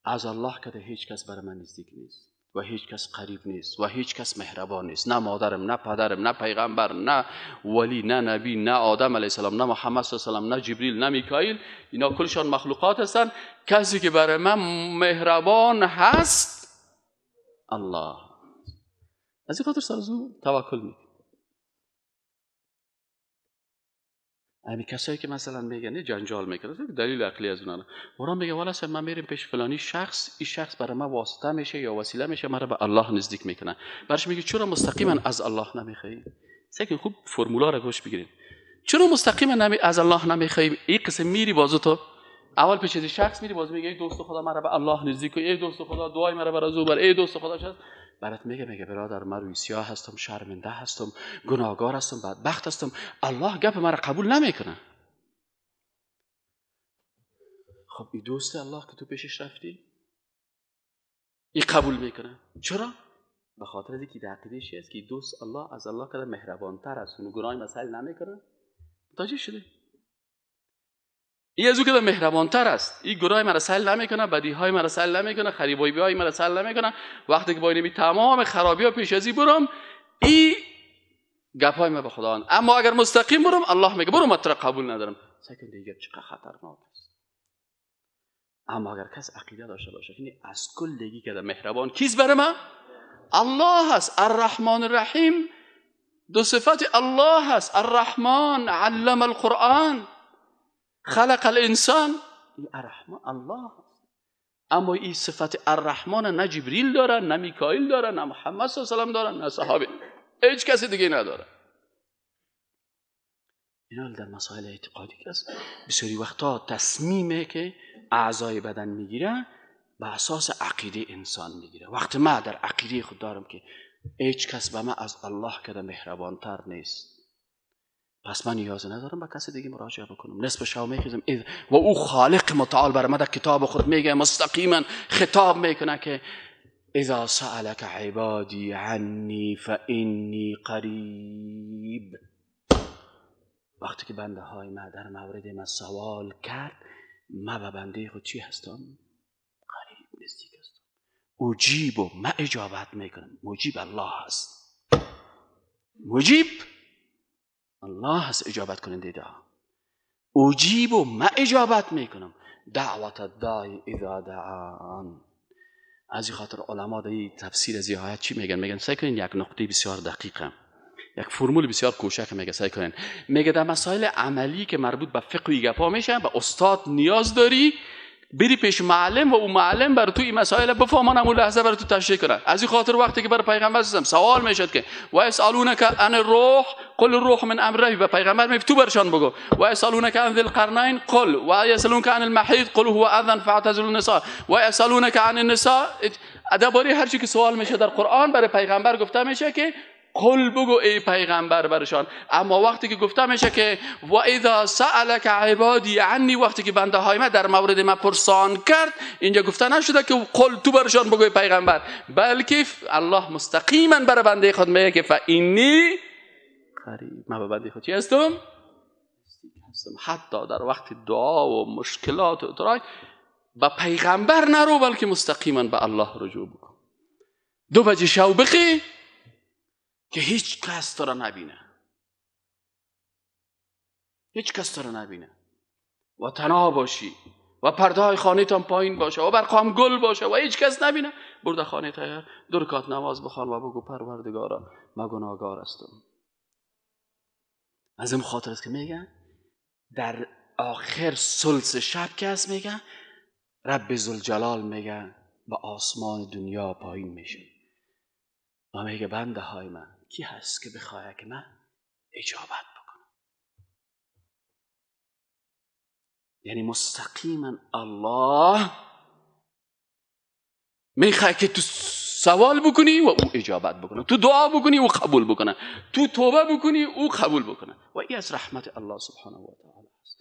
از الله که هیچ کس بر من نزدیک نیست و هیچ کس قریب نیست و هیچ کس مهربان نیست، نه مادرم، نه پدرم، نه پیغمبر، نه ولی، نه نبی، نه آدم علیه السلام، نه محمد صلی الله علیه و سلم، نه جبریل، نه میکائیل، اینا کلشان مخلوقات هستند. کسی که برای من مهربان هست الله. از این خاطر سر از او توکل میکنم. همین کسایی که مثلا میگن جنجال میکنه، دلیل عقلی از اونها، اونها میگه والا من میریم پیش فلانی شخص، این شخص برای من واسطه میشه یا وسیله میشه، مرا به الله نزدیک میکنه. برش میگه چرا مستقیما از الله نمیخوای؟ سکن خوب فرمولا رو گوش بگیرین. چرا مستقیما از الله نمیخوای؟ این قسم میری بازو تو اول پیش از شخص میری، باز میگه ای دوست خدا مرا به الله نزدیک کن، ای دوست خدا دعای مرا بر از او بر، ای دوست خدا شد. برات میگه، میگه برادر من روی سیاه هستم، شرمنده هستم، گناهگار هستم، بدبخت هستم، الله گپ مرا قبول نمیکنه. خب این دوست الله که تو پیشش رفتی این قبول میکنه. چرا؟ به خاطر اینکه در عقیده‌اش است که دوست الله از الله کده مهربانتر است، اون گناه مسائل نمیکنه. متوجه شدی؟ این از او که مهربانتر است، این گناه مرا سهل نمیکنه، بدیهای مرا سهل نمیکنه، خریبایی‌های مرا سهل نمیکنه. وقتی که با اینمی تمام خرابی‌ها پیش از این برم، این گپای ما به خداوند. اما اگر مستقیم برم، الله میگه برو من تو را قبول ندارم. سکن دیگه چقدر خطرناک است. اما اگر کس عقیده داشته باشه یعنی از کل دیگه که مهربان کیست برای من؟ الله هست. الرحمن الرحیم دو صفت الله هست. الرحمن علم القرآن خلق الانسان، این الرحمن الله هست. اما این صفت الرحمن نه جبریل داره، نه میکائیل داره، نه محمد صلی الله علیه و سلم داره، نه صحابه، هیچ کسی دیگه نداره. اینا در مسائل اعتقادی است. بسیاری وقتا تصمیمه که اعضای بدن میگیره به اساس عقیده انسان میگیره. وقتی ما در عقیده خود دارم که هیچ کس به ما از الله که مهربانتر نیست، پس من نیاز ندارم به کسی دیگه مراجعه بکنم. نصف شب میخیزم و او خالق متعال بر ما در کتاب خود میگه، مستقیما خطاب میکنه که اذا سألك عبادی عنی فانی قریب. وقتی که بنده های ما در مورد ما سوال کرد، ما به بنده خود چی هستم؟ قریب، نزدیک هستم. اجیب و ما اجابت میکنم. مجیب الله هست. مجیب الله هست، اجابت کننده دعا. اجیب و ما اجابت میکنم. دعوت الداعی اذا دعان. از این خاطر علما در تفسیر از این آیت چی میگن؟ میگن سعی کنین یک نقطه بسیار دقیقه، یک فرمول بسیار کوچک میگه سعی کنین. میگه در مسائل عملی که مربوط به فقه و گپا میشه به استاد نیاز داری، بری پیش معلم و او معلم بر تو این مسائل بفهمن، همون لحظه بر تو تشریح کنه. از این خاطر وقتی که بر پیغمبر سوال میشد که و یسالونک عن الروح قل الروح من امر ربی، به پیغمبر میگه تو برشان بگو. و یسالونک عن ذی القرنین قل، و یسالونک عن المحیض قل هو اذى فاعتزلوا النساء، و یسالونک عن النساء. درباره هر چی که سوال میشه در قرآن برای پیغمبر گفته میشه که قل بگو ای پیغمبر برشان. اما وقتی که گفته میشه که و اذا سألک عبادی عنی، وقتی که بنده های ما در مورد ما پرسان کرد، اینجا گفته نشده که قل تو برشان بگو ای پیغمبر، بلکه الله مستقیما بر بنده خود میگه که فانی قریب. من به بنده خود چی هستم؟ هستم. حتی در وقت دعا و مشکلات و ادراک به پیغمبر نرو، بلکه مستقیما به الله رجوع بکن. 2 بجه شو بخی که هیچ کس تو را نبینه، هیچ کس تو را نبینه و تنها باشی و پرده های خانه تان پایین باشه و برقام گل باشه و هیچ کس نبینه. برده خانه تیار، 2 رکعت نماز بخوان و بگو پروردگارا من گناهگار هستم. از این خاطر است که میگن در آخر ثلث شب که هست، میگن رب ذوالجلال میگن به آسمان دنیا پایین میشه و میگه بنده های من کی هست که بخواه که من اجابت بکنم؟ یعنی مستقیما الله میخواه که تو سوال بکنی و او اجابت بکنه، تو دعا بکنی او قبول بکنه، تو توبه بکنی او قبول بکنه. و این از رحمت الله سبحانه و تعالی است.